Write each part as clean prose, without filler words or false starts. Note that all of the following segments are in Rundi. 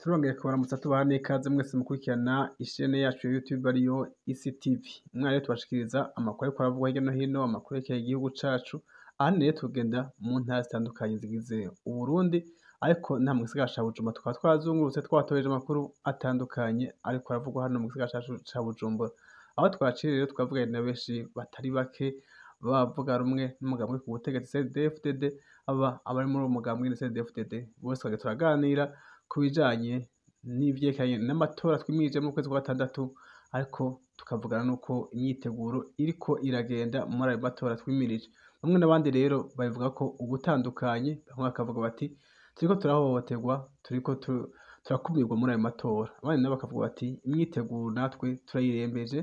Turongeye kubaramutsa tubaha n'ikaze mwese mukurikirana ishene yacu ya YouTube ariyo Isi TV. Umwanya rero tubashikiriza amakuru ariko aravugwa hirya no hino, amakuru yerekeye igihugu cacu. Ahanini rero tugenda mu ntara zitandukanye zigize Uburundi, ariko nta mu gisagara ca Bujumbura tukaba twazungurutse twatoheje amakuru atandukanye ariko aravugwa hano mu gisagara cacu ca Bujumbura. Aho twaciye rero twavuganye na benshi batari bake bavuga rumwe n'umugambwe uri ku butegetsi CNDD-FDD, aba abari muri uwo mugambwe CNDD-FDD bose twagiye turaganira ku bijanye n'ivyerekeranye n'amatora twimirije mu kwezi kwa gatandatu, ariko tukavugana n'uko imyiteguro iriko iragenda muri ayo matora twimirije. Bamwe n'abandi rero babivuga ko ugutandukanye, bamwe bakavuga bati turiko turahohoterwa, turiko turakumirwa muri ayo matora. Abandi nabo bakavuga bati imyiteguro natwe turayirembeje,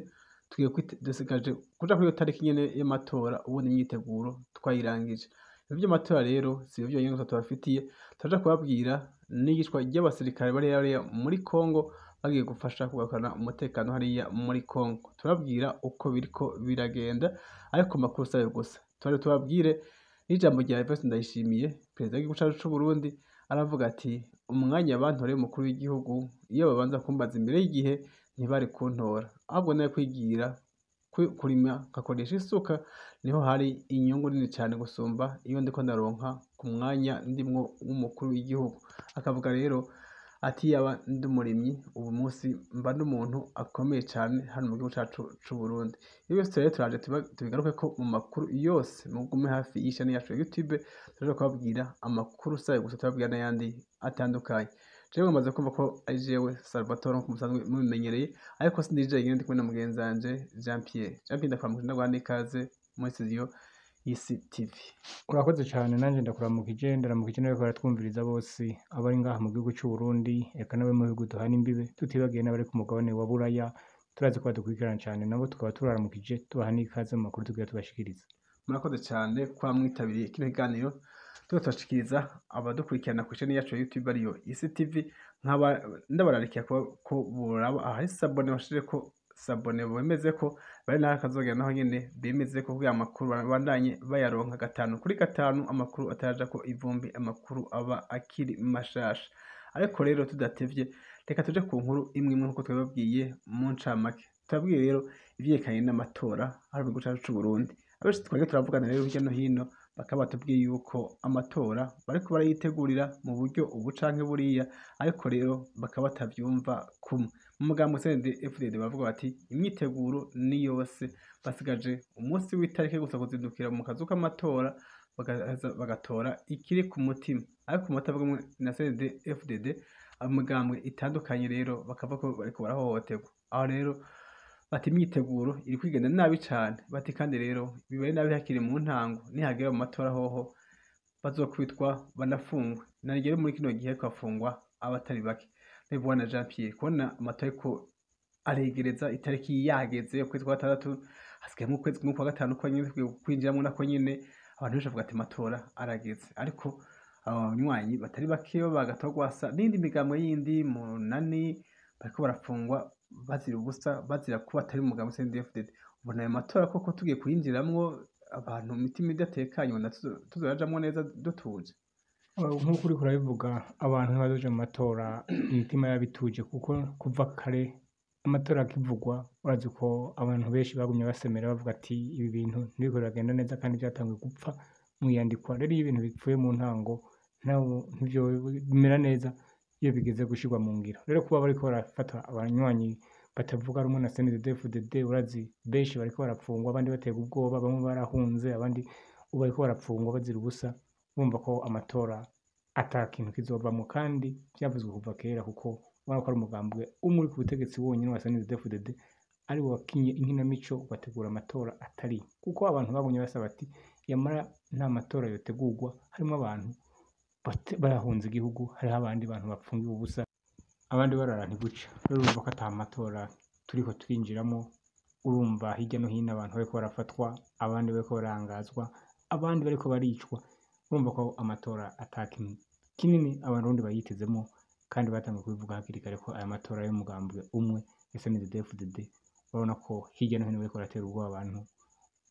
tugiye dusigaje kuja kuri iyo tariki nyene y'amatora, ubundi imyiteguro twayirangije. Ivyo vy'amatora rero si ivyo vyonyene gusa tubafitiye, turaja kubabwira n'iyicwa ry'abasirikare bari hariya muri Congo bagiye gufasha kugarukana umutekano hariya muri Congo. Turababwira uko biriko biragenda, ariko amakuru si ayo gusa. Turaje tubabwire n'ijambo rya Evariste Ndayishimiye, perezida w'igihugu cacu c'Uburundi, aravuga ati umwanya bantoreye umukuru w'igihugu, iyo babanza kumbaza imbere y'igihe ntibari kuntora, ahubwo nari kwigira kurima nkakoresha isuka, niho hari inyungu nini cane gusumba iyo ndiko ndaronka ku mwanya ndimwo w'umukuru w'igihugu. Akavuga rero ati yaba ndi umurimyi ubu munsi mba ndi umuntu akomeye cane hano mu gihugu cacu c'Uburundi. Ivyo vyose rero turaje tubigarukeko mu makuru yose, mugume hafi y'ishene yacu ya YouTube, turaja kubabwira amakuru si ayo gusa, turababwira n'ayandi atandukanye. Jewe mumaze kumva ko ari jewe Salvatore nkuko musanzwe mubimenyereye, ariko sindi jenyene, ndi kumwe na mugenzi wanje Jean Pierre. Jean Pierre, ndakuramukije, ndaguha n'ikaze muri studio y'Isi TV. Urakoze cyane, nanjye ndakuramukije, ndaramukije n'abariko baratwumviriza bose, abari ngaha mu gihugu c'u Burundi, eka n'abari mu bihugu duhana imbibe, tutibagiye n'abari ku mugabane wa Buraya, turazi ko badukurikirana cyane, nabo tukaba turaramukije tubaha n'ikaze mu makuru tugira tubashikiriza. Murakoze cyane kuba mwitabiriye kino kiganiro tuba tubashikiriza abadukurikirana ku isheni yacu ya YouTube ariyo Isi TV. Nkaba ndabararikiye ko boraba ahari s'abonner, bashireko s'abonner, bemeze ko bari naho akazogera naho nyene bemeze ko, kugira amakuru babandanye bayaronka gatanu kuri gatanu, amakuru atarajako ivumbi, amakuru aba akiri mashasha. Ariko rero tudatevye, reka tuje ku nkuru imwe imwe nkuko twabibabwiye mu ncamake. Tubabwiye rero ivyerekanye n'amatora hano mu gihugu cacu c'Uburundi. Abenshi twagiye turavugana rero hirya no hino bakaba batubwiye yuko amatora bariko barayitegurira mu buryo ubu canke buriya, ariko rero bakaba batavyumva kumwe. Mu mugambwe CNDD-FDD bavuga bati imyiteguro ni yose, basigaje umunsi w'itariki gusa kuzindukira mu kazu k'amatora bagaza bagatora ikiri ku mutima. Ariko mu batavuga rumwe na CNDD-FDD, imigambwe itandukanye rero bakavuga ko bariko barahohoterwa. Aho rero bati imyiteguro iri kwigenda nabi cane, bati kandi rero bibaye nabi hakiri mu ntango, nihagera mu matora hoho bazokubitwa banafungwe. Naryo muri kino gihe hariko hafungwa abatari bake. Bwana Jean Pierre, kubona amatora ariko aregereza, itariki yageze, ukwezi kwa gatandatu, hasigayemwo ukwezi kumwe kwa gatanu ko nyene tugiye kwinjiramwo, nako nyene abantu benshi bavuga ati amatora arageze, ariko abanywanyi batari bake b'Agatorwasa n'iyindi migambwe yindi munani bariko barafungwa bazira ubusa, bazira kuba atari mu mugambwe CNDD-FDD. Ubona ayo matora koko tugiye kuyinjiramwo abantu imitima idatekanye, ubona tuzoyajamwo neza dutuje? Nk'uko uriko urabivuga, abantu ntibazoja mu matora imitima yabo ituje, kuko kuva kare amatora akivugwa urazi ko abantu benshi bagumye basemera bavuga ati ibi bintu ntibiriko biragenda neza kandi vyatanguye gupfa mw'iyandikwa. Rero iyo ibintu bipfuye mu ntango ntivyo bimera neza iyo bigeze gushirwa mu ngiro. Rero kuba bariko barafata abanywanyi batavuga rumwe na CNDD-FDD, urazi benshi bariko barapfungwa, abandi baterwa ubwoba, bamwe barahunze, abandi ubu bariko barapfungwa bazira ubusa. Bumva ko amatora ata kintu kizovamwo, kandi vyavuzwe kuva kera, kuko ubona ko ari umugambwe umwe uri ku butegetsi wonyene wa CNDD-FDD ariwo wakinye inkinamico ugategura amatora atari, kuko abantu bagumye basaba ati yamara nta matora yotegurwa harimwo abantu barahunze igihugu, hariho abandi bantu bapfungiwe ubusa, abandi barara ntiguca. Rero urumva ko ata matora turiko turinjiramwo, urumva hirya no hino abantu bariko barafatwa, abandi bariko barangazwa, abandi bariko baricwa. Urumva ko amatora ata kintu kinini abarundi bayitezemwo, kandi batanguye kubivuga hakiri kare ko aya matora y'umugambwe umwe ya CNDD-FDD. Urabona ko hirya no hino bariko baratera ubwoba abantu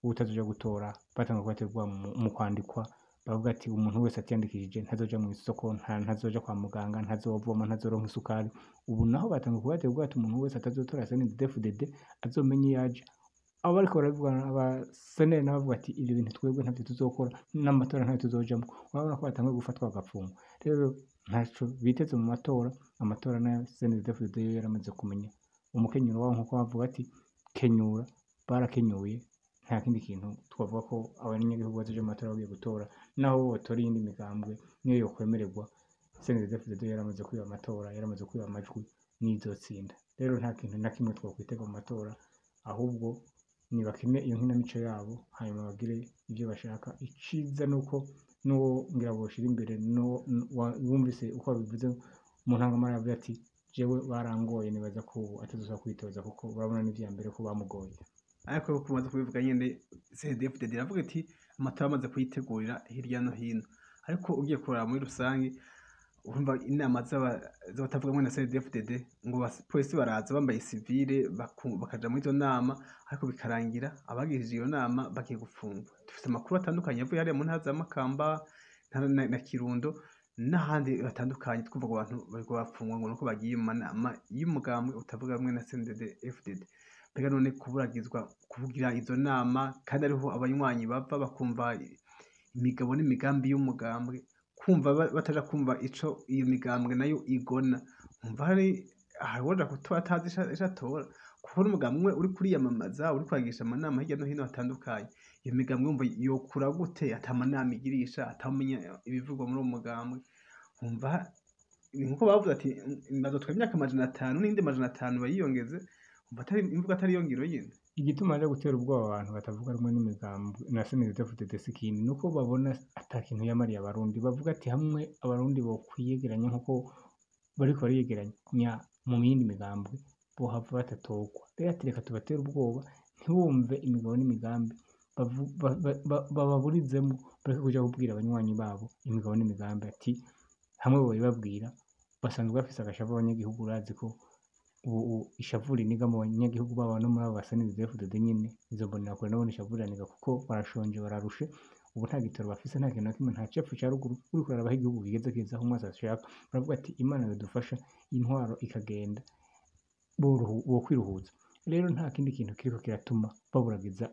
utazoja gutora, batanguye kubatera ubwoba mu kwandikwa. Bavuga ati umuntu wese atiyandikishije ntazoja mu isoko, ntazoja kwa muganga, ntazovoma, ntazoronka isukari. Ubu naho batanguye kubatera ubwoba ati umuntu wese atazotora CNDD-FDD azomenye iyo aja. Abo bariko barabivuga abaseneri nabo bavuga ati ivyo bintu twebwe ntavyo tuzokora, n'amatora ntayo tuzojamwo. Urabona ko batanguye gufatwa bagafungwa. Rero ntaco biteze mu matora. Amatora nayo CNDD-FDD yo yaramaze kumenya umukenyuro wabo, nkuko bavuga ati kenyura, barakenyuye. Nta kindi kintu twavuga ko abanyagihugu bazoja mu matora bagiye gutora, naho botora iyindi migambwe niyo yokwemererwa. CNDD-FDD yaramaze kwiba amatora, yaramaze kwiba amajwi, nizotsinda. Rero nta kintu na kimwe twokwitega mu matora, ahubwo nibakine iyo nkinamico yabo, hanyuma bagire ivyo bashaka. Iciza nuko n'uwo ngira boshira imbere, wumvise uko babivuze mu ntangamara, yavuze ati jewe barangoye, nibaza ko ubu atazosubira kwitoza, kuko urabona n'ivya mbere ko bamugoye. Ariko uko umaze kubivuga nyene, CNDD-FDD iravuga iti amatora amaze kuyitegurira hirya no hino, ariko ugiye kuraba muri rusange, urumva inama z'abatavuga rumwe na CNDD-FDD, ngo abapolisi baraza bambaye sivile bakaja muri izo nama, ariko bikarangira abagirije iyo nama bagiye gufungwa. Dufise amakuru atandukanye avuye hariya mu ntara za Makamba na Kirundo n'ahandi hatandukanye, twumva ngo abantu bariko bafungwa ngo nuko bagiye mu manama y'umugambwe utavuga rumwe na CNDD-FDD. Mbega none kuburagizwa kuvugira izo nama, kandi ariho abanywanyi bava bakumva imigabo n'imigambi y'umugambwe, kumva bataja kumva ico iyo migambwe nayo igona, umva hari uwoja gutora atazi ico atora, kuko n'umugambwe umwe uriko uriyamamaza, uriko uragirisha amanama hirya no hino hatandukanye. Iyo migambwe wumva yokura gute ata manama igirisha, atawumenya ibivugwa muri uwo mugambwe? Wumva nkuko bavuze ati bazotwara imyaka 500 n'iyindi 500 bayiyongeze, umva atari imvugo, atari yo ngiro nyene. Igituma rero gutera ubwoba abantu batavuga rumwe n'imigambwe na CNDD-FDD si ikindi, nuko babona ata kintu yamariye abarundi. Bavuga ati hamwe abarundi bokwiyegeranya nkuko bariko bariyegeranya mu yindi migambwe, bohava batatorwa. Rero ati reka tubatere ubwoba ntibumve imigabo n'imigambi, bababurizemwo, bareke kuja kubwira abanywanyi babo imigabo n'imigambi. Ati hamwe boyibabwira, basanzwe bafise agashavu abanyagihugu, urazi ko ubu ishavu riniga mu banyagihugu baba no muri abo ba CNDD-FDD nyene. Izo mbonerakure nabo ishavu riraniga, kuko barashonje, bararushe, ubu nta gitoro bafise, nta kintu na kimwe, nta cepfo ca ruguru. Uriko uraraba aho igihugu kigeze, kigeze aho umwasi ashaka. Baravuga ati Imana yodufasha intwaro ikagenda, bokwiruhutsa. Rero nta kindi kintu kiriko kiratuma baburagiza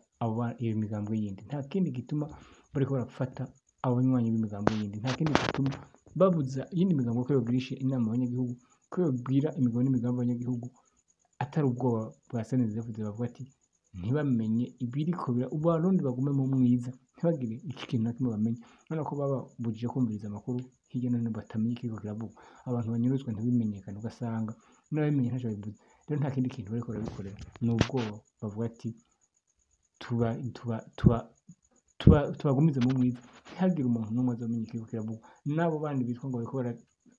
iyo migambwe yindi, nta kindi gituma bariko barafata abanywanyi b'imigambwe yindi, nta kindi gituma babuza iyindi migambwe ko yogirisha inama abanyagihugu, ko yobwira imigabo n'imigambi abanyagihugu, atari ubwoba bwa CNDD-FDD. Bavuga ati ntibamenye ibiriko bira, abarundi bagume mu mwiza, ntibagire iki kintu na kimwe bamenye. Urabona ko bababujije kumviriza amakuru hirya no hino, batamenya ikiriko kiravugwa, abantu banyuruzwa ntibimenyekane, ugasanga n'ababimenye ntaco babivuze. Rero nta kindi kintu bariko barabikorera, ni ubwoba. Bavuga ati tuba tuba tuba tuba tubagumize mu mwiza, ntihagire umuntu n'umwe azomenya ikiriko kiravugwa, n'abo bandi bitwa ngo bariko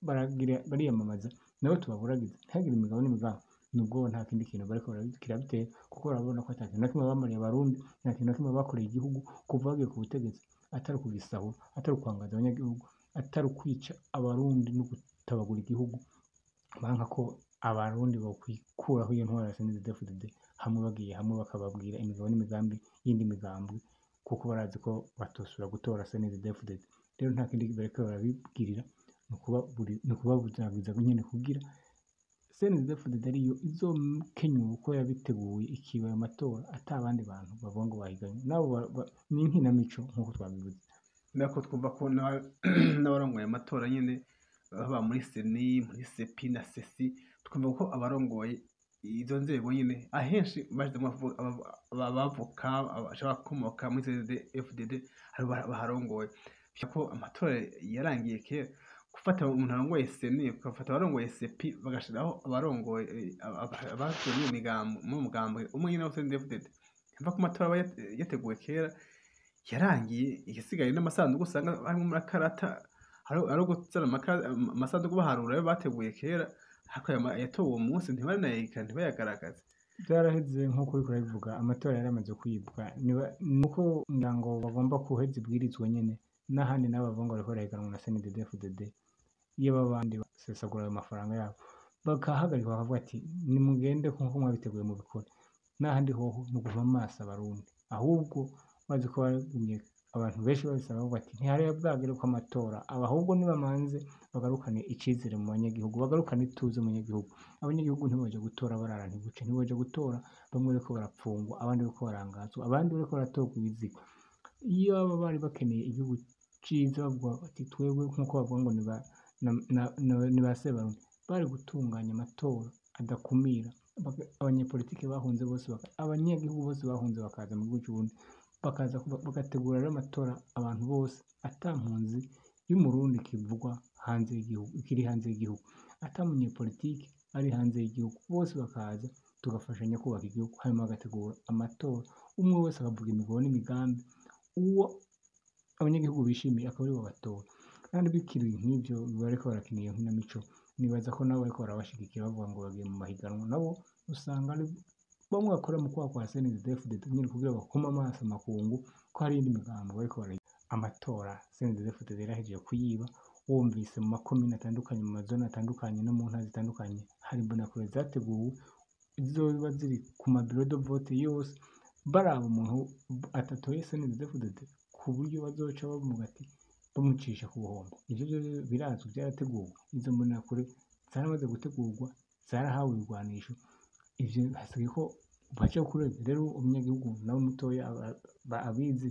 baragira bariyamamaza nabo tubaburagize, ntihagire imigabo n'imigambi. Ni ubwoba, nta kindi kintu bariko kirabitera, kuko barabona ko ata kintu na kimwe bamariye abarundi, nta kintu na kimwe bakoreye igihugu kuva bagiye ku butegetsi, atari ukugisahura, atari ukwangaza abanyagihugu, atari ukwica abarundi no gutabagura igihugu. Banka ko abarundi bokwikuraho iyo ntwaro ya CNDD-FDD, hamwe bagiye hamwe bakababwira imigabo n'imigambi y'indi migambwe, kuko barazi ko batosubira gutora CNDD-FDD. Rero nta kindi bariko barabibwirira, ni ukubaburagiza nyene, kugira CNDD-FDD ariyo izokenyura uko yabiteguye, ikiba ayo matora ata bandi bantu bavuga ngo bahiganywe nabo. Ni inkinamico nk'uko twabivuze. Nako twumva ko n'abarongoye amatora nyene baba muri CENI, muri CEPI na CECI, twumva ko abarongoye izo nzego nyene ahenshi bashizemwo abavoka bashobora gukomoka muri CNDD-FDD, hari baharongoye. Ko amatora yarangiye kera, gufata umuntu arongoye CENI, ugafata abarongoye CEPI, bagashiraho abarongoye abavuye muri uwo mugambwe umwe nyene wa CNDD-FDD, mva ko amatora aba yateguwe kera, yarangiye. Igisigaye n'amasanduku usanga harimwo amakarata, ari guzana amasanduku baharura ayo bateguye kera, ariko yatowe uwo munsi ntibanayekane, ntibayagaragaze. Byaraheze nk'uko uriko urabivuga, amatora yaramaze kwibwa. Nuko ngira ngo bagomba kuheza ibwirizwa nyene, n'ahandi nabo bavuga ngo bariko barahiganwa na CNDD-FDD, iyo babandi basesagura ayo mafaranga yabo, bakahagarika bakavuga ati nimugende nkuko mwabiteguye mubikore. N'ahandi hoho ni uguhuma amaso abarundi, ahubwo bazi ko bagumye. Abantu benshi babisaba bavuga ati ntihari bwagere ko amatora aba, ahubwo nibamanze bagarukane icizere mu banyagihugu, bagarukane ituze mu banyagihugu. Abanyagihugu ntiboja gutora barara ntibuce, ntiboja gutora bamwe bariko barapfungwa, abandi bariko barangazwa, abandi bariko baratorwa ibiziga. Iyo baba bari bakeneye igihugu ciza bavuga bati twebwe, nk'uko bavuga ngo ni ba Sebarundi, bari gutunganya amatora adakumira, abanyepolitike bahunze bose, abanyagihugu bose bahunze bakaza mu gihugu c'Uburundi, bakaza bagategura rero amatora abantu bose, ata mpunzi y'Umurundi kivugwa hanze y'igihugu, ikiri hanze y'igihugu, ata munyepolitike ari hanze y'igihugu, bose bakaza tugafashanya kubaka igihugu. Hanyuma bagategura amatora, umwe wese akavuga imigabo n'imigambi, uwo abanyagihugu bishimiye akaba aribo batora. Kandi bikiri nk'ivyo bariko barakina iyo nkinamico, nibaza ko nabo bariko barabashigikira bavuga ngo bagiye mu mahiganwa, nabo usanga ari bamwe bakora mu kwaha kwa CNDD-FDD nyene kugira bakome amaso amakungu ko hari iyindi migambo bariko bara. Amatora CNDD-FDD yarahejeje kuyiba, wumvise mu makomine atandukanye, mu mazone atandukanye no mu ntara zitandukanye hari imbonakure zateguwe zizoba ziri ku ma bureau de vote yose, baraba umuntu atatoye CNDD-FDD ku buryo bazoca bavuga ati bamucisha ku buhombo. Ivyo vyovyo birazwi, vyarateguwe, izo mbonakure zaramaze gutegurwa, zarahawe ibigwanisho, ivyo hasigaye ko baca kuri. Rero umunyagihugu nawe mutoya abizi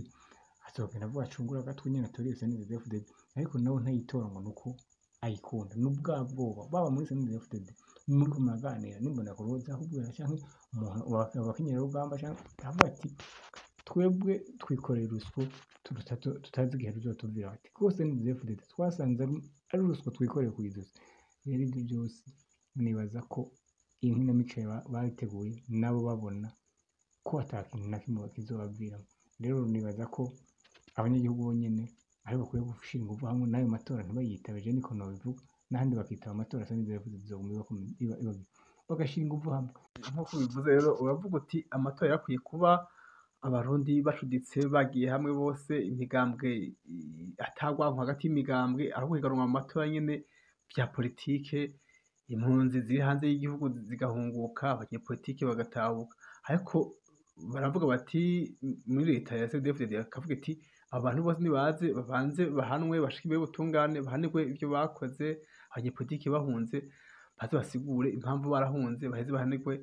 azogenda avuga acungure agatwe nyene atore iyo CNDD-FDD, ariko nawe ntayitora ngo nuko ayikunda, ni bwa bwoba. Baba muri CNDD-FDD muriko muraganira n'imbonakure zakubwira, canke umuntu abakenyerarugamba, canke akavuga ati twebwe twikoreye urusyo tutazi igihe ruzotuvira, ati kuko CNDD-FDD twasanze ari urusyo twikoreye kw'izosi. Rero ivyo vyose nibaza ko iyi nkinamico bayiteguye nabo babona ko ata kintu na kimwe kizobaviramwo. Rero nibaza ko abanyagihugu bonyene aribo bakwiye gushira inguvu hamwe, n'ayo matora ntibayitabe, je niko nobivuga, n'ahandi bakitaba amatora CNDD-FDD izoguma iba, bagashira inguvu hamwe. Nk'uko ubivuze rero, uravuga uti amatora yarakwiye kuba abarundi bacuditse, bagiye hamwe bose, imigambwe atagwanko hagati y'imigambwe, ahubwo higanwa mu matora nyene vya politike, impunzi ziri hanze y'igihugu zigahunguka, abanyepolitike bagatahuka. Ariko baravuga bati muri leta ya CNDD-FDD bakavuga iti abantu bose nibaze babanze bahanwe, bashike imbere y'ubutungane, bahanirwe ivyo bakoze, abanyepolitike bahunze baze basigure impamvu barahunze, baheze bahanirwe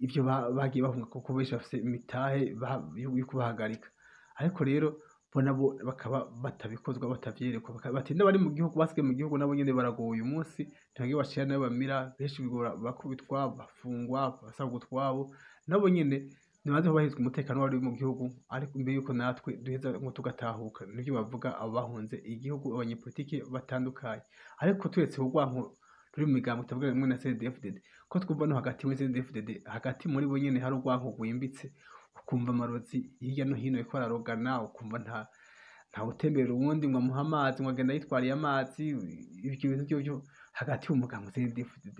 ivyo bagiye bahunga, kuko benshi bafise imitahe yo kubahagarika. Ariko rero bo nabo bakaba batabikozwa, batavyerekwa, bati n'abari mu gihugu, basigaye mu gihugu, nabo nyene baragowe uyu munsi, ntibagira bacira nayo bamira, benshi bigora, bakubitwa, bafungwa, basabwa utwabo, nabo nyene nibanze hubahirizwe umutekano w'abari mu gihugu, ariko imbere yuko natwe duheza ngo tugatahuka. Nivyo bavuga abo bahunze igihugu, abanyepolitike batandukanye. Ariko turetse urwanko ruri mu migambo itavuga rumwe na CNDD-FDD, ko twumva no hagati muri CNDD-FDD, hagati muri bo nyene hari urwanko rwimbitse, ukumva amarozi hirya no hino bariko bararogana, ukumva ntawutemberera uwundi ngo amuhe amazi, ngo agenda yitwariye amazi. Ivyo bintu vyovyo hagati mu mugambwe CNDD-FDD,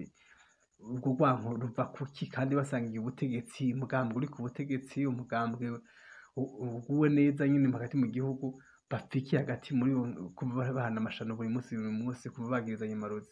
urwo rwanko ruva kuki kandi basangiye ubutegetsi, umugambwe uri ku butegetsi, umugambwe uguwe neza nyene hagati mu gihugu, bapfa iki hagati muri bo kuva bahana amashano buri munsi buri munsi, kuva bagirizanya amarozi?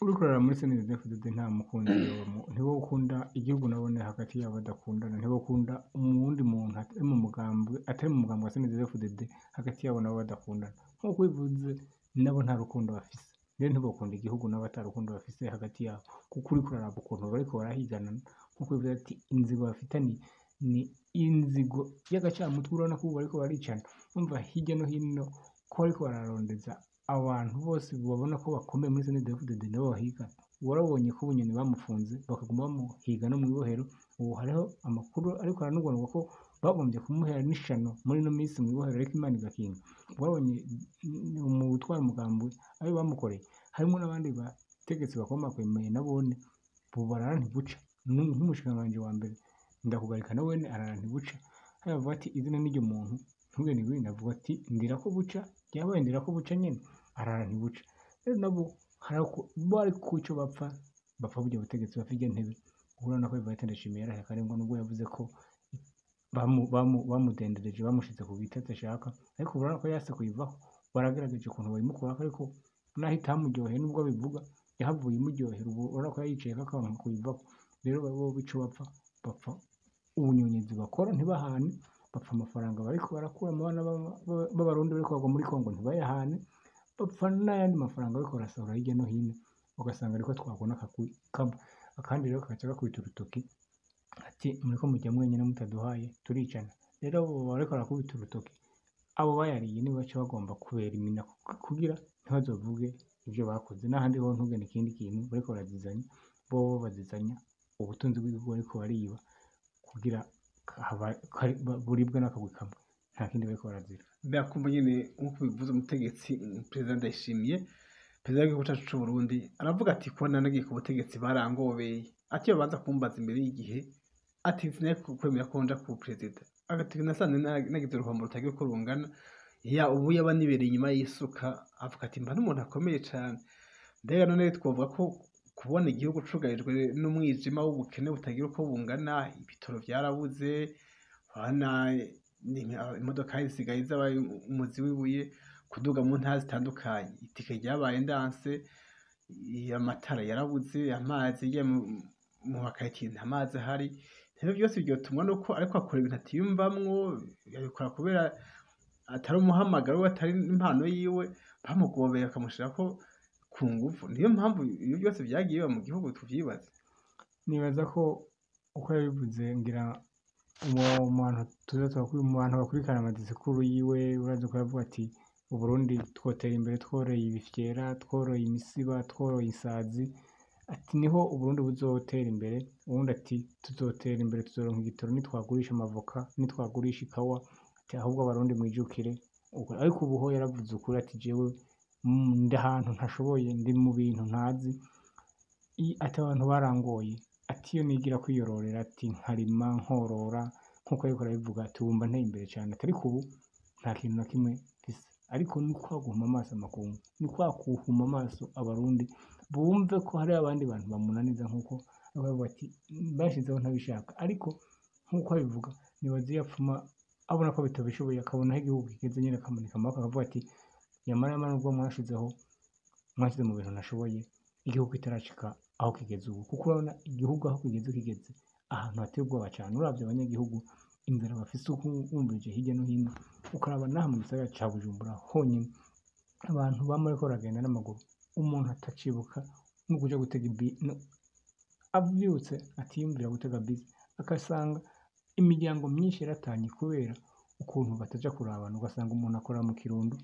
Uriko uraraba muri CNDD-FDD nta mukunzi yobamwo, ntibokunda igihugu, nabone hagati yabo badakundana, ntibokunda uwundi muntu atari mu mugambwe, atari mu mugambwe wa CNDD-FDD, hagati yabo nabo badakundana. Nk'uko ubivuze, nabo nta rukundo bafise. Rero ntibokunda igihugu nabo ata rukundo bafise hagati yabo, kuko uriko uraraba ukuntu bariko barahigana, nk'uko ubivuze ati inzigo bafitaniye ni inzigo y'agacamutwe, urabona ko ubu bariko baricana, urumva hirya no hino ko bariko bararondeza abantu bose babona ko bakomeye muri CNDD-FDD nabo bahigana. Warabonye ko Bunyoni bamufunze bakaguma bamuhiga no mw'ibohero, ubu hariho amakuru ariko aranugwanugwa ko bagombye kumuhera n'ishano muri ino minsi mw'ibohero, ariko Imana igakinga. Warabonye umutwara umugambwe ayo bamukoreye, harimwo n'abandi bategetsi bakomakomeye nabone ubu barara ntibuca, nk'umushikiranganji wa mbere Ndakugarika nawene arara ntibuca. Hariya bavuga ati izina n'iryo muntu ntugende ibindi, avuga ati ndira ko buca, ryabaye ndira ko buca nyene, arara ntibuca. Rero nabo bari kuco bapfa, bapfa burya butegetsi, bapfa irya ntebe. Urabona ko Evariste Ndayishimiye yarahiye akarengwa, nubwo yavuze ko bamudendereje, bamushize ku giti adashaka, ariko urabona ko yase kuyivaho. Baragerageje ukuntu bayimukurako, ariko naho itamuryoheye, nubwo abivuga yahavuye imuryohera, ubu urabona ko yayicayeko akanka kuyivako. Rero bo ico bapfa, bapfa ubunyonyezi bakora ntibahane. Bapfa amafaranga bariko barakura mu bana b'Abarundi bariko bagwa muri Kongo ntibayahane, bapfa n'ayandi mafaranga bariko barasohora hirya no hino, ugasanga ariko twabona akagwi kamwe, akandi rero kagaca gakubita urutoki ati muriko murya mwenyene mutaduhaye turicana. Rero abo bariko barakubita urutoki, abo bayariye nibo baca bagomba kubera imina kugira ntibazovuge ivyo bakoze. N'ahandi ho ntugene ikindi kintu bariko barazizanya, bobo bazizanya ubutunzi bw'igihugu bariko bariba kugira buribwe n'akagwi kamwe, nta kindi bariko barazira. Byakumva nyene nk'uko bivuze umutegetsi, Perezida Ndayishimiye, perezida w'igihugu cacu c'Uburundi, aravuga ati kubona nagiye ku butegetsi barangobeye, ati iyo babanza kumbaza imbere y'igihe, ati sinari kwemera ko nja ku perezida, ati nasanze nagize uruhombo rutagira uko rungana, ya ubu yaba nibereye inyuma y'isuka, avuga ati mba n'umuntu akomeye cane. Mbega none twovuga ko kubona igihugu cugarijwe n'umwijima w'ubukene butagira uko bungana, ibitoro vyarabuze, urabona imodoka zisigaye zabaye umuzi w'ibuye, kuduga mu ntara zitandukanye, itike ryabaye ndanse, amatara yarabuze, amazi ya mu makaritiye nta mazi ahari. Rero vyose vyotumwa nuko ariko akora ibintu atiyumvamwo, abikora kubera atari umuhamagaro we, atari impano yiwe, bamugobeye bakamushirako ku nguvu. Niyo mpamvu ibyo byose vyagiye biba mu gihugu tuvyibaza. Nibaza ko uko yabivuze, ngira mu bantu bakurikirana amadisikuru yiwe, urazi ko yavuga ati Uburundi twotera imbere tworoye ibifyera, tworoye imisiba, tworoye isazi, ati niho Uburundi buzotera imbere. Uwundi ati tuzotera imbere tuzoronka igitoro nitwagurisha amavoka, nitwagurisha ikawa, ati ahubwo Abarundi mwijukire. Ariko ubu ho yaravuze ukuri ati jewe ndi ahantu ntashoboye, ndi mu bintu ntazi, ati abantu barangoye, ati iyo nigira kwiyororera, ati nkarima nkorora nkuko ariko arabivuga, ati wumva nteye imbere cane, ati ariko ubu nta kintu na kimwe mfise. Ariko ni kwa guhuma amaso amakungu, ni kwa guhuma amaso Abarundi, bumve ko hari abandi bantu bamunaniza, nkuko bavuga ati bashizeho ntabishaka. Ariko nkuko abivuga, nibaza iyo apfuma abona ko bitabishoboye, akabona aho igihugu kigeze nyene, akamanika amaboko akavuga ati nyamara nyamara nubwo mwashizeho, mwashize mu bintu ntashoboye, igihugu kitarashika aho kigeze ubu. Kuko urabona igihugu aho kigeze, kigeze ahantu hateye ubwoba cane. Uravye abanyagihugu inzara bafise, wumvirije hirya no hino, ukaraba n'aha mu gisagara ca Bujumbura honyene, abantu bama bariko baragenda n'amaguru, umuntu atacibuka no kuja gutega avyutse atiyumvira gutega bisi, agasanga imiryango myinshi yaratanye kubera ukuntu bataja kurabana. Ugasanga umuntu akorera mu Kirundo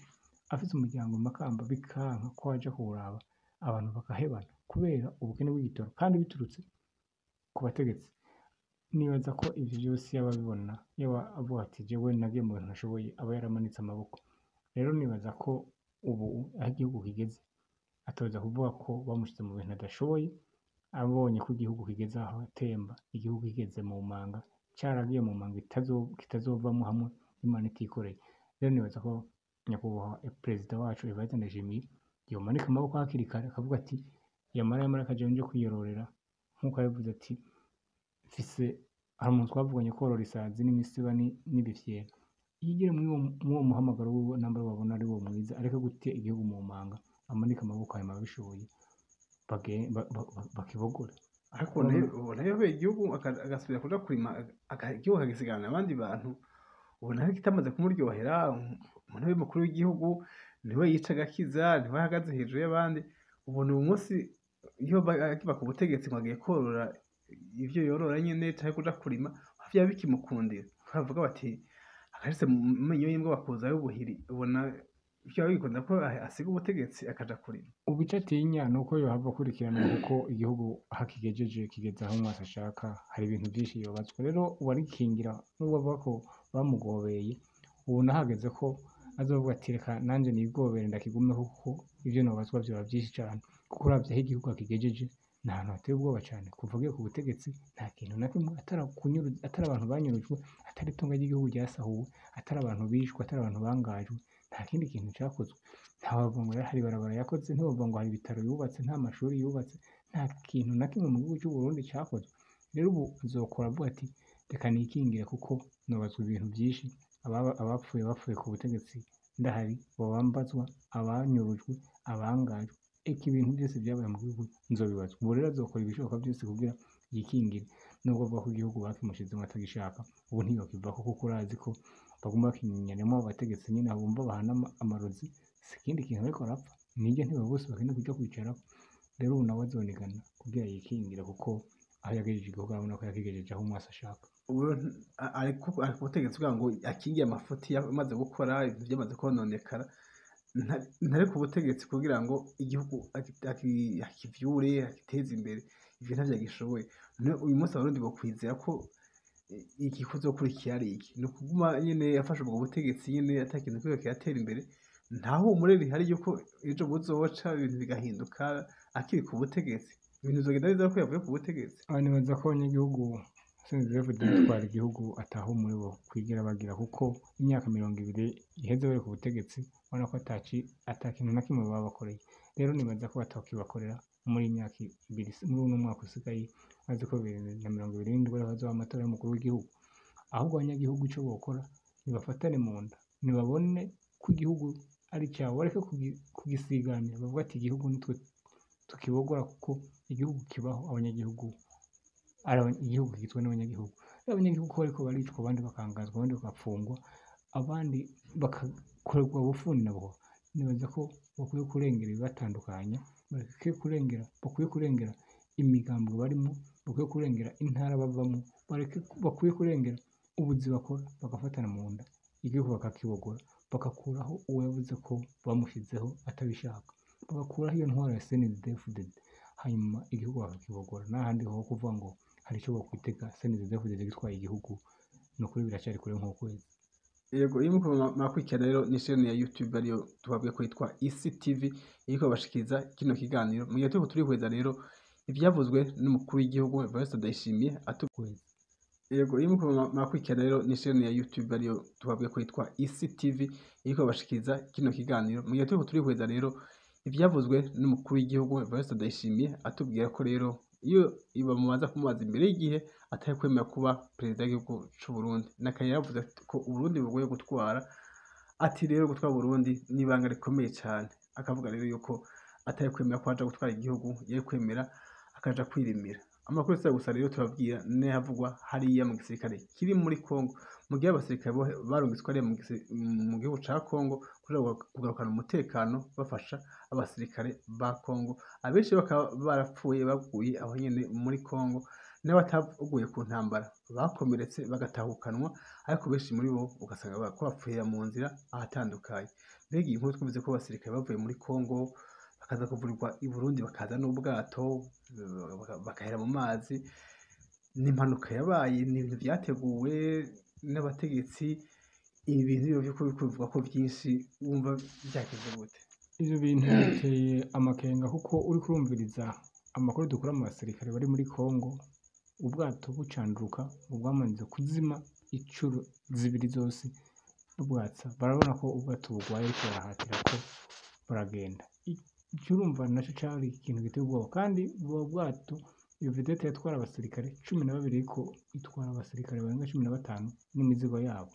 afise umuryango mu Makamba, bikanka ko aja kuwuraba, abantu bakahebana kubera ubukene bw'igitoro, kandi biturutse ku bategetsi. Nibaza ko ivyo vyose yaba abibona, yaba avuga ati jewe nagiye mu bintu ntashoboye, aba yaramanitse amaboko. Rero nibaza ko ubu aho igihugu kigeze, atoza kuvuga ko bamushize mu bintu adashoboye, abonye ko igihugu kigeze aho atemba, igihugu kigeze mu manga, caragiye mu manga kitazovamwo hamwe Imana itikoreye. Rero nibaza ko nyakubahwa perezida wacu Evariste Ndayishimiye yomanika amaboko hakiri kare, akavuga ati yamara yamara akaja nje kwiyororera, nkuko yabivuze ati mfise hari umuntu twavuganye korora isazi n'imisiba n'ibifyera. Yigire mw'uwo muhamagaro wiwe, namba babona ari wo mwiza, areke gute igihugu mu manga, amanike amaboko hanyuma ababishoboye bakibogore. Ariko ubona yavuye igihugu agasubira kuja kurima, igihugu akagisigarana abandi bantu, ubona kitamaze kumuryohera. Umuntu w'umukuru w'igihugu niwe yica agakiza, niwe ahagaze hejuru y'abandi. Ubona uyu munsi iyo akiva ku butegetsi ngo agiye korora ivyo yorora nyene canke kuja kurima, vyaba bikimukundira. Baravuga bati akashitse mu menyo y'imbwa bakuzayo ubuhiri. Ubona vyaba bigikunda ko asiga ubutegetsi akaja kurima. Ubu ico atinya nuko yohava akurikiranwa, kuko igihugu aho kigejeje kigeze aho umwasi ashaka, hari ibintu vyinshi yobazwa. Rero uwarikingira nubwo avuga ko bamugobeye, ubu nahageze ko azovuga ati reka nanje nigobere ndakigumeho, kuko ivyo nobazwa vyoba vyinshi cane. Kuko uravye aho igihugu akigejeje, ni ahantu hateye ubwoba cane. Kuva agiye ku butegetsi nta kintu na kimwe, atari abantu banyurujwe, atari itunga ry'igihugu ryasahuwe, atari abantu bishwe, atari abantu bangajwe, nta kindi kintu cakozwe. Ntawovuga ngo hari ibarabara yakoze, ntiwovuga ngo hari ibitaro yubatse, nta mashuri yubatse, nta kintu na kimwe mu gihugu c'Uburundi cakozwe. Rero ubu azokora avuga ati reka nikingire, kuko nobazwa ibintu vyinshi. Abapfuye bapfuye ku butegetsi ndahari, bobambazwa, abanyurujwe, abangajwe, eka ibintu byose vyabaye mu gihugu nzobibazwa. Ubu rero azokora ibishoboka vyose kugira yikingire. Nubwo avuga ko igihugu bakimushizemwo atagishaka, ubu ntiyokivako kuko urazi ko baguma bakinyanamwo abategetsi nyene bumva bahana amarozi, si ikindi kintu bariko barapfa, nirya ntebe bose bakeneye kuja kwicarako. Rero ubu nawe azonigana kugira yikingire, kuko aho yagejeje igihugu arabona ko yakigejeje aho umwasi ashaka. Ubu ari ku butegetsi kugira ngo akingire amafuti yamaze gukora, ibintu vyamaze kononekara. Ntari ku butegetsi kugira ngo igihugu akivyure, agiteze imbere, ivyo ntavyo agishoboye. Uyu munsi Abarundi bokwizera ko ikikuzokurikira ari iki? Ni ukuguma nyene yafashe ubwo butegetsi nyene ata kintu kiriko kiratera imbere, nta humure rihari yuko ejo buzoca ibintu bigahinduka akiri ku butegetsi. Ibintu bizogenda neza ko yavuye ku butegetsi. Nibaza ko abanyagihugu CNDD-FDD itwara igihugu atahumure bo kwigera bagira, kuko imyaka 20 iheze bari ku butegetsi, ubona ko ata kintu na kimwe babakoreye. Rero nibaza ko batokibakorera muri imyaka ibiri, muri uno mwaka usigaye, bazi ko 2027 ariho hazoba amatora y'umukuru w'igihugu. Ahubwo abanyagihugu ico bokora, nibafatane mu nda, nibabone ko igihugu ari cabo, bareke kugisiganira, bavuge ati igihugu nitwe tukibogora, kuko igihugu kibaho abanyagihugu, igihugu kigizwe n'abanyagihugu. Rero abanyagihugu ko bariko baricwa, abandi bakangazwa, abandi bagapfungwa, abandi bakakorerwa bufuni na buhoro, nibaza ko bakwiye kurengera ibibatandukanya, bakwiye kurengera imigambwe barimwo, bakwiye kurengera intara bavamwo, bakwiye kurengera ubuzi bakora, bagafatana mu nda, igihugu bakakibogora, bagakuraho uwo yavuze ko bamushizeho atabishaka, bagakuraho iyo ntwaro ya CNDD-FDD, hanyuma igihugu bakakibogora. N'ahandi ho kuvuga ngo hari ico bokwitega CNDD-FDD gitwaye igihugu, ni ukuri biracari kure nk'ukwezi. Yego, iyo muriko murakurikirana rero ni chaîne ya YouTube ariyo tubabwiye ko yitwa Isi TV, iriko ibashikiriza kino kiganiro. Mu gihe turiko turihweza rero ivyavuzwe n'umukuru w'igihugu Evariste Ndayishimiye. Yego, iyo muriko murakurikirana rero ni chaîne ya YouTube ariyo tubabwiye ko yitwa Isi TV, iriko ibashikiriza kino kiganiro. Mu gihe turiko turihweza rero ivyavuzwe n'umukuru w'igihugu Evariste Ndayishimiye, atubwira ko rero iyo bamubanza kumubaza imbere y'igihe atari kwemera kuba perezida w'igihugu c'u Burundi. Nakaye yaravuze ko Uburundi bugoye gutwara, ati rero gutwara Uburundi ni ibanga rikomeye cane. Akavuga rero yuko atari kwemera ko aja gutwara igihugu, yari kwemera akaja kwirimira. Amakuru si gusa rero turabwira n'ayavugwa hariya mu gisirikare kiri muri Kongo, mu gihe abasirikare barungitswe hariya mu gihugu ca Kongo kuja kugarukana umutekano, bafasha abasirikare ba Kongo, abenshi bakaba barapfuye baguye aho nyene muri Kongo, n'abataguye ku ntambara bakomeretse bagatahukanwa, ariko benshi muri bo ugasanga bariko bapfira mu nzira ahatandukanye. Mbega iyi nkuru twumvise ko abasirikare bavuye muri Kongo bakaza kuvurirwa i Burundi, bakaza n'ubwato bakahera mu mazi, ni impanuka yabaye, ni ibintu vyateguwe n'abategetsi? Ibi bintu vyuko bivugwa ko vyinshi, wumva vyagenze gute? Ivyo bintu biteye amakenga, kuko uriko urumviriza amakuru dukura mu basirikare bari muri Kongo, ubwato bucanduruka ngo bwamaze kuzima incuro zibiri zose babwatsa, barabona ko ubwato bugwaye, ariko barahatira ko baragenda. Ico urumva naco cari ikintu giteye ubwoba. Kandi ubwo bwato, iyo vedette yatwara abasirikare 12, ariko itwara abasirikare barenga 15 n'imizigo yabo.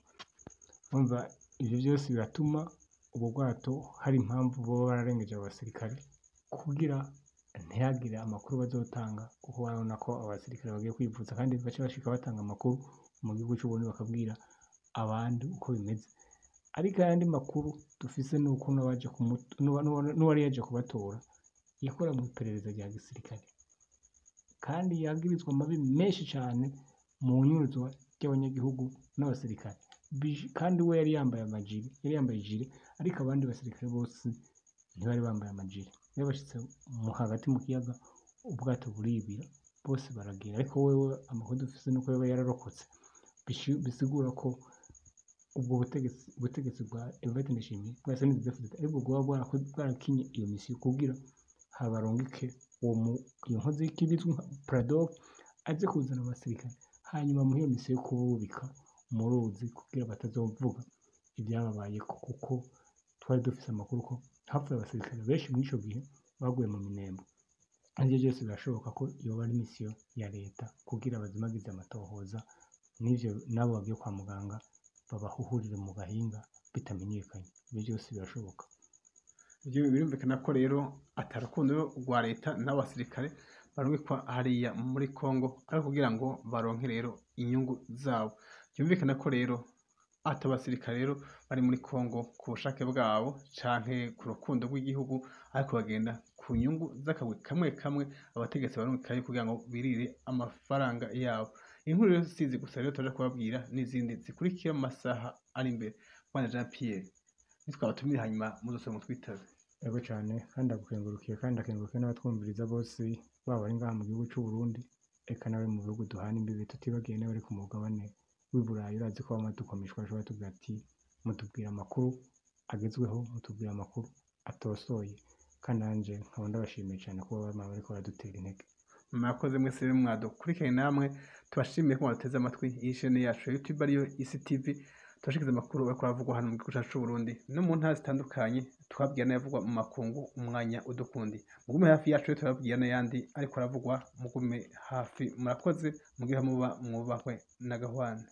Urumva ivyo vyose biratuma ubwo bwato hari impamvu boba bararengeje abo basirikare, kugira ntihagire amakuru bazotanga, kuko barabona ko abasirikare bagiye kwivuza, kandi baca bashika batanga amakuru mu gihugu c'Uburundi, bakabwira abandi uko bimeze. Ariko ayandi makuru dufise nuko n'uwari yaje kubatora yakora mu iperereza rya gisirikare, kandi yagirizwa amabi menshi cane mu nyuruzwa ry'abanyagihugu n'abasirikare. Kandi we yari yambaye amajire, yari yambaye ijire, ariko abandi basirikare bose ntibari bambaye amajire. Rero bashitse hagati mu kiyaga, ubwato buribira, bose baragenda, ariko wewe amakuru dufise nuko yoba yararokotse. Bisigura ko ubwo butegetsi bwa Evariste Ndayishimiye bwa CNDD-FDD aribwo bwoba bwarakinye iyo misiyo, kugira habarungike iyo nkozi y'ikibi izwi nka Pradog aze kuzana abasirikare, hanyuma muhe iyo misiyo yo kububika mu ruzi kugira batazovuga ibyababayeko, kuko twari dufise amakuru ko hapfuye abasirikare benshi muri ico gihe baguye mu minembwe. Ivyo vyose birashoboka ko yoba ari misiyo ya leta kugira bazimagize amatohoza, n'ivyo nabo bagiye kwa muganga babahuhurire mu gahinga bitamenyekanye. Ivyo vyose birashoboka. Ivyo birumvikana ko rero atarukundo rwa leta n'abasirikare barungikwa hariya muri Kongo ariko kugira ngo baronke rero inyungu zabo. Vyumvikana ko rero ata basirikare rero bari muri Kongo ku bushake bwabo canke ku rukundo rw'igihugu, ariko bagenda ku nyungu z'akagwi kamwe kamwe abategetsi barungikayo kugira ngo birire amafaranga yabo. Inkuru rero sizi gusa rero turaja kubabwira n'izindi zikurikira mu masaha ari imbere. Bwana Jean Pierre, nitwabatumire hanyuma muzosubira mutwitabe. Yego cane, kandi ndagukengurukiye, kandi ndakengurukiye n'abatwumviriza bose, baba bari ngaha mu gihugu c'u Burundi, eka n'abari mu bihugu duhana imbibe, tutibagiye n'abari ku mugabane w'i Burayi. Urazi ko bama dukomeshwa, bashobora batubwira ati mutubwira amakuru agezweho, mutubwira amakuru atosoye, kandi nanje nkaba ndabashimiye cane kuba bama bariko baradutera intege. Mwakoze mwese rero mwadukurikiranye, namwe tubashimiye ko mwaduteze amatwi iyi shene yacu ya YouTube ariyo Isi TV. Tubashikiriza amakuru ariko aravugwa hano mu gihugu cacu c'Uburundi no mu ntara zitandukanye, twabwira n'ayavugwa mu makungu umwanya udukundi. Mugume hafi yacu rero turababwira n'ayandi ariko aravugwa, mugume hafi. Murakoze, mugire aho muba mwubahwe na gahwana.